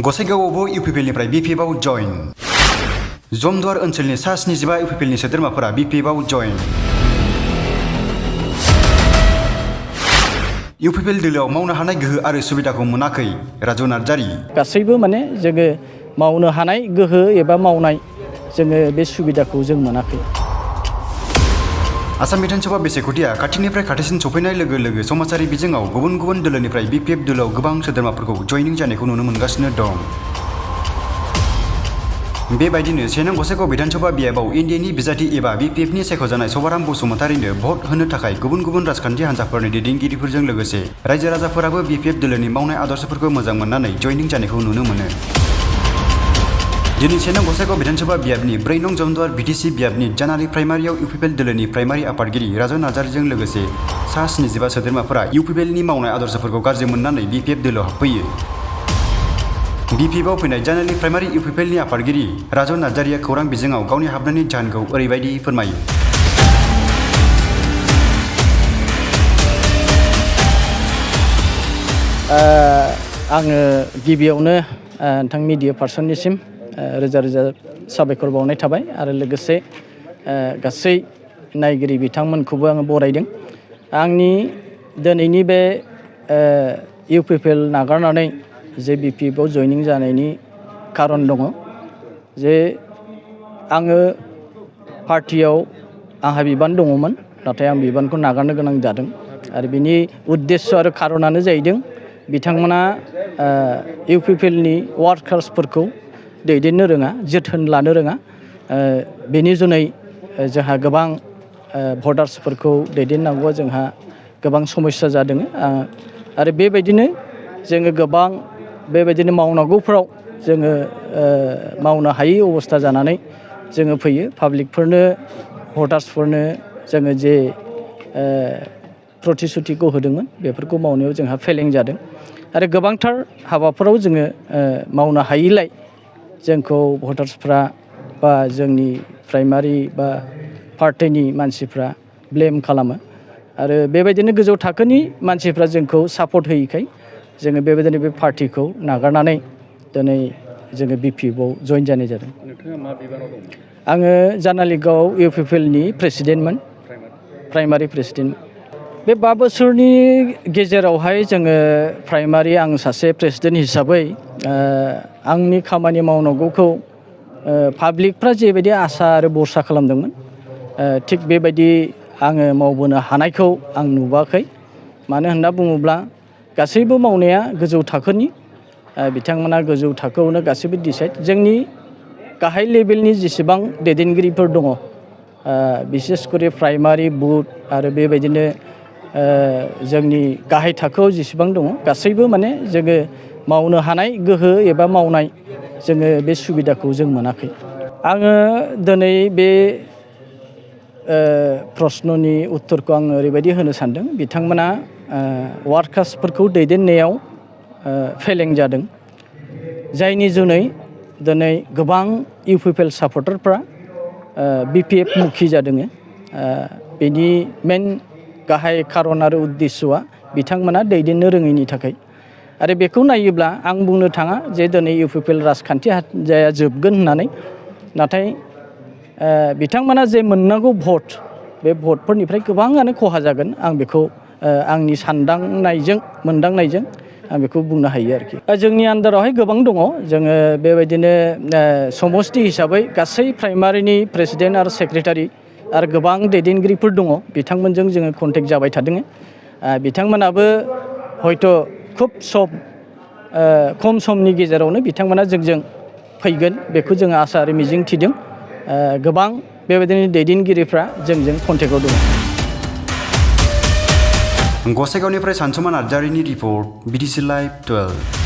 गसाइगावआवबो इउपिपिएलनिफ्राय बिपिएफआव जइन। जमदुवार ओनसोलनि सा 75 इउपिपिएलनि सोद्रोमाफोरा बिपिएफआव जइन। इउपिपिएल दोलोआव मावनो हानाय गोहो आरो सुबिदाखौ मोनाखै राजु नार्जारि। गासैबो माने जोङो मावनो हानाय गोहो एबा मावनाय जोङो बे सुबिदाखौ जों मोनाखै। आसाम बिधानसभा बेसेखथिया खाथिनिफ्राय खाथिसिन सफैनाय लोगो लोगो समाजारि बिजोङाव गुबुन गुबुन दोलोनिफ्राय बिपिएफ दोलोआव गोबां सोद्रोमाफोरखौ जयनिं जानायखौ नुनो मोनगासिनो दं। बेबायदिनो 1 नं गसाइगाव बिधानसभा बियाबाव इन्डियानि बिजाथि एबा बिपिएफनि सायख'जानाय सभाराम बसुमतारिनो भट होनो थाखाय गुबुन गुबुन राजखान्थि हान्जाफोरनि दैदेनगिरिफोरजों लोगोसे रायजो राजाफोराबो बिपिएफ दोलोनि मावनाय आदर्शफोरखौ मोजां मोननानै जयनिं जानायखौ नुनो मोनो। दिनै 1 नं गसाइगाव बिधानसभा बियाबनि 4 नं जमदुवार बिटिसि बियाबनि जानालि प्राइमारियाव इउपिपिएल दोलोनि प्राइमारि आफादगिरि राजु नार्जारिजों लोगोसे सा 75 सोद्रोमाफोरा इउपिपिएलनि मावनाय आदर्शफोरखौ गाज्रि मोननानै बिपिएफ दोलोआव हाबफैयो। बिपिएफआव फैनाय जानालि प्राइमारि इउपिपिएलनि आफादगिरि राजु नार्जारिया खौरां बिजोङाव गावनि हाबनायनि जाहोनखौ ओरैबायदि फोरमायो। आङो गिबियावनो नोंथां मिडिया पार्सननिसिम रोजा रोजा साबायखर बावनाय थाबाय आरो लोगोसे गासै नायगिरि बिथांमोनखौबो आङो बरायदों। आंनि दिनैनि बे इउपिपिएल नागारनानै जे बिपिएफआव जयनिं जानायनि खारन दङ जे आङो पार्टियाव आंहा बिबान दङमोन, नाथाय आं बिबानखौ नागारनो गोनां जादों आरो बिनि उद्देश्य आरो खारनानो जाहैदों बिथांमोना इउपिपिएलनि वार्कार्सफोरखौ दैदेननो रोङा, जोथोन लानो रोङा। बेनि जुनै जोंहा गोबां भटार्सफोरखौ दैदेननांगौआ जोंहा गोबां समस्या जादों आरो बेबायदिनो जोङो गोबां बेबायदिनो मावनांगौफ्राव जोङो मावनो हायै अबस्था जानानै जोङो फैयो। पाब्लिकफोरनो भटार्सफोरनो जोङो जे प्रतिश्रुतिखौ होदोंमोन बेफोरखौ मावनायाव जोंहा फेलें जादों आरो गोबांथार हाबाफोराव जोङो मावनो हायैलाय जोंखौ भटार्सफ्रा बा जोंनि प्राइमारि बा पार्टिनि मानसिफ्रा ब्लेम खालामो आरो बेबायदिनो गोजौ थाखोनि मानसिफ्रा जोंखौ सापर्ट होयैखाय जोङो बेबायदिनो बे पार्टिखौ नागारनानै दिनै जोङो बिपिएफआव जइन जानाय जादों। नोंथाङा मा बिबानाव दं? आङो जानालिगाव इउपिपिएलनि प्रेसिडेन्टमोन, प्राइमारि प्रेसिडेन्ट। बे 5 बोसोरनि गेजेरावहाय जोङो प्राइमारि आं सासे प्रेसिडेन्ट हिसाबै आंनि खामानि मावनांगौखौ पाब्लिकफ्रा जेबायदि आसा आरो भरसा खालामदोंमोन थिग बेबायदि आङो मावबोनो हानायखौ आं नुवाखै। मानो होनना बुङोब्ला गासैबो मावनाया गोजौ थाखोनि, बिथांमोना गोजौ थाखोआवनो गासैबो डिसाइड। जोंनि गाहाय लेभेलनि जेसेबां दैदेनगिरिफोर दङ बिसेसकरि प्राइमारि बुथ आरो बेबायदिनो जोंनि गाहाय थाखोआव जेसेबां दङ गासैबो माने जोङो मावनो हानाय गोहो एबा मावनाय जोङो बे सुबिदाखौ जों मोनाखै। आङो दिनै बे प्रश्ननि उत्तरखौ आङो ओरैबायदि होनो सानदों, बिथांमोना वार्कार्सफोरखौ दैदेननायाव फेलें जादों, जायनि जुनै दिनै गोबां इउपिपिएल सापर्टारफ्रा बिपिएफ मुखि जादों। बेनि मेन गाहाय खारन आरो उद्देश्यआ बिथांमोना दैदेननो रोङैनि थाखाय आरो बेखौ नायोब्ला आं बुंनो थाङा जे दिनै इउपिपिएल राजखान्थि हान्जाया जोबगोन होननानै, नाथाय बिथांमोना जे मोननांगौ भट बे भटफोरनिफ्राय गोबाङानो खहा जागोन। आं बेखौ आंनि सानदांनायजों मोनदांनायजों आं बेखौ बुंनो हायो आरोखि। जोंनि आन्दारावहाय गोबां दङ। जोङो बेबायदिनो समष्टि हिसाबै गासै प्राइमारिनि प्रेसिडेन्ट आरो सेक्रेटारि आरो गोबां दैदेनगिरिफोर दङ, बिथांमोनजों जोङो कन्टेक्ट जाबाय थादों। बिथांमोनाबो हयथ' खुब खम समनि गेजेरावनो बिथांमोना जोंजों फैगोन बेखौ जोङो आसा आरो मिजिं थिदों। गोबां बेबायदिनो दैदेनगिरिफ्रा जोंजों कन्टेक्टआव दङ। गसाइगावनिफ्राय सानसुमा नार्जारिनि रिपर्ट, बिटिसि लाइभ 12।